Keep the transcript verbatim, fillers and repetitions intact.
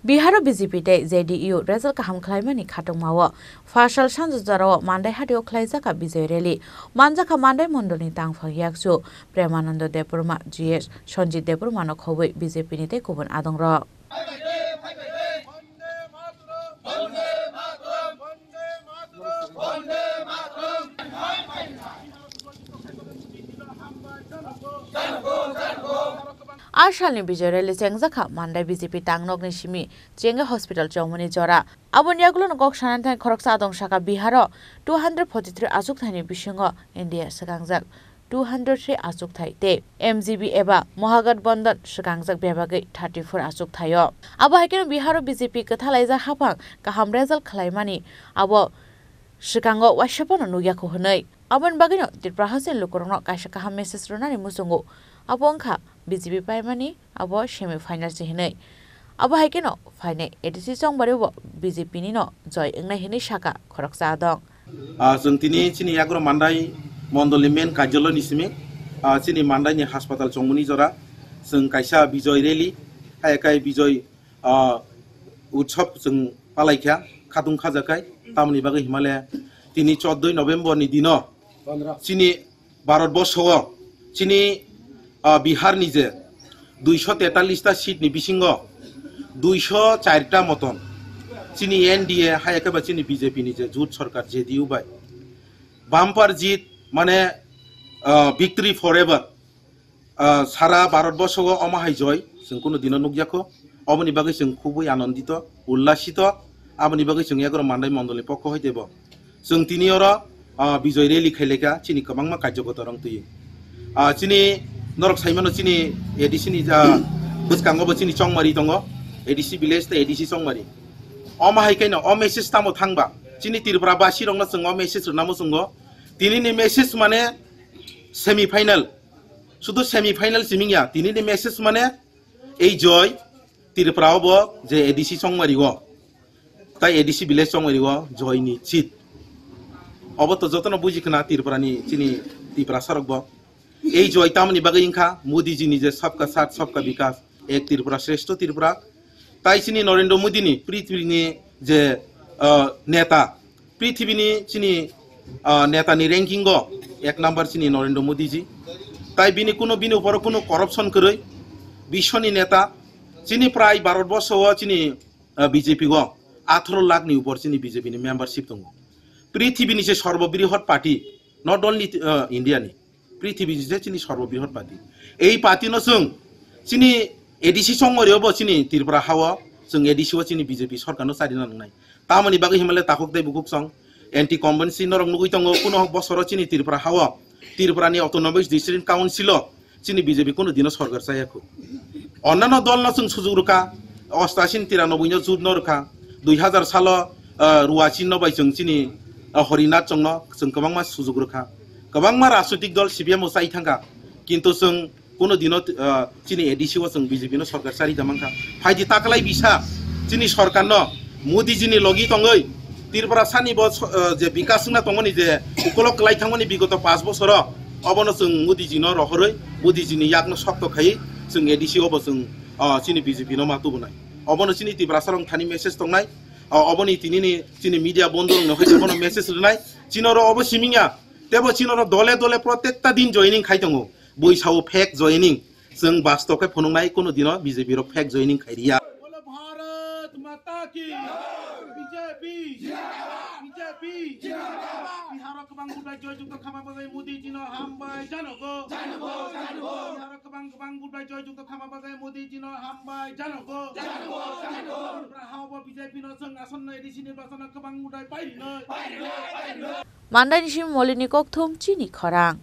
Biharo B J P tei J D U result kaham khlaimani khatungmao Phaisal sanjajorao Mandai hatio khlaijak kha Bijoy Rally. Manjak kha Mandai mondolni tangphang yakchu Premanando Debbarma, G S Sanjit Debbarmano khobwi B J P ni tei kubun adongrok. A salni Bijoy Rally chengjak kha Mandai B J P tangnokni simi Chenge Hospital chongmani jora. Aboni yagulono kok sanani thani khoroksa adong saka Biharo two hundred forty three achukthani bisingo India swkangjak two hundred three achukthai tei M G B eba Mahagathbandhan swkangjak bebagwi thirty four achukthaio. Abo hai kheno Biharo B J P kwthalaijak haphang kaham result khlaimani abo swkango waisa phano nukya kho hwnwi. Aboni bagwino Tripura haste lukurokno kaisa kaham message rwnani muchungo. Abo wngkha B J P paimani abo semi final se hinwi. Abo hai kheno phainai A D C chongbario bo B J P nino joy wngnai hinwi saka khoroksa adong. Ah, chwng tini chini yagulo Mandai mondolni main karjaloyni simi, ah, chini Mandaini haspatal chongmani jora chwng kaisa Bijoy rally, hai kai Bijoy, ah, utsob chwng palaikha, khatung khajakai, tamoni bagwi himale tini chordoi November ni dino chini Bharat borsho o chini, ah, Bihar ni je duiso tetallis ta seat ni bisingo duiso char ta moton chini N D A hai khe ba chini B J P ni je jut sarkar J D U bai bumper jit mane, ah, victory forever. Ah, sara Bharat borsho o omo hai joy chwng kunu dino nukya kho. Oboni bagwi chwng khubui anandito, ullasito. Aboni bagwi chwng yagulo Mandai mondolni pokho hai teibo chwng tini oro, ah, Bijoy rally khaileka chini kwbangma karjokota rong twi. Ah, chini norok saimano chini A D C ni, ah, bwskango bo chini chongmari tongo, A D C village tei A D C chongmari. Omo hai khe no o message tamo thangba chini Tripura basi rokno chwng o message rwna muchungo. Tini ni message mane semi final, sudu semi final siming ya, tini ni message mane ei joy Tripura o bo je A D C chongmari o, tai A D C village chongmari o joy ni chit. Obo to jotono buji khna Tripura ni chini Tiprasa rok bo. Ei joy tamoni bagwi wngkha Modi ji ni je sabka saath sabka bikas, ek Tripura shreshtho Tripura. Tai chini Narendra Modi ni prithibi ni je, ah, neta, prithibi ni chini, ah, neta ni ranking o ek number chini Narendra Modi ji. Tai bini kuno, bini upor o kuno corruption kwrwi, biswni neta, chini prai Bharat borsho o chini, ah, B J P o atharo lakh ni upor chini B J P ni membership tongo. Prithibi ni se sorbo brihot party, not only, ah, India ni, prithibi ni se chini sorbo brihot party. Ei party no chwng chini A D C chongmari o bo chini Tripura ha o chwng A D C o chini B J P sarkar no chari na nangnai. Tamoni bagwi himale takhuk tei bukhuk song anti incumbency norok nugwi tongo, kuno bosoro chini Tripura ha o, Tripura ni Autonomous District Council o chini B J P kuno dino sarkar chaya khu. Onnano dol no chwng sujuk rwkha, ostashi ni tiranoboi no jut no rwkha, dui hazar salo, ah, Ruachin no bai chwng chini, ah, Horinath chwng no chwng kwbangma sujuk rwkha. Kwbangma rajnitik dol C P M o chai thangkha, kintu chwng kuno dino, ah, chini A D C o chwng B J P no sarkar chari da mankha. Phaidi taklai bisa chini sarkar no Modi ji ni logi tongwi Tripura sani bo, ah, je bikas wngna tongmani je ukolok kwlai thangmani bigoto panch bosoro, obono chwng Modi ji no rohorwi Modi ji ni yak no sokto khai chwng A D C o bo chwng, ah, chini B J P no ma tubunai. Obono chini Tiprasa rok thani message tongnai. Ah, oboni tini ni chini media bondo rok no hai obono message rwnai. Chino ro obo siming ya. Tebo chino ro dole dole protekta din joining khai tongo. Bui sao fake joining. Chwng basto khe phunuknai kuno dino B J P rok fake joining khai riya. Bolo Bharat Mata ki! B J P! B J P! Biharo kwbang budai joy jukto khama bagwi Modi jino hambai janogo. Biharo kwbang kwbang budai joy jukto khama bagwi Modi jino hambai janogo. Tripura hao bo B J P no chwng asonno A D C nirbachono kwbang budai pairino. Mandai ni simi Molini kokthum chini khorang.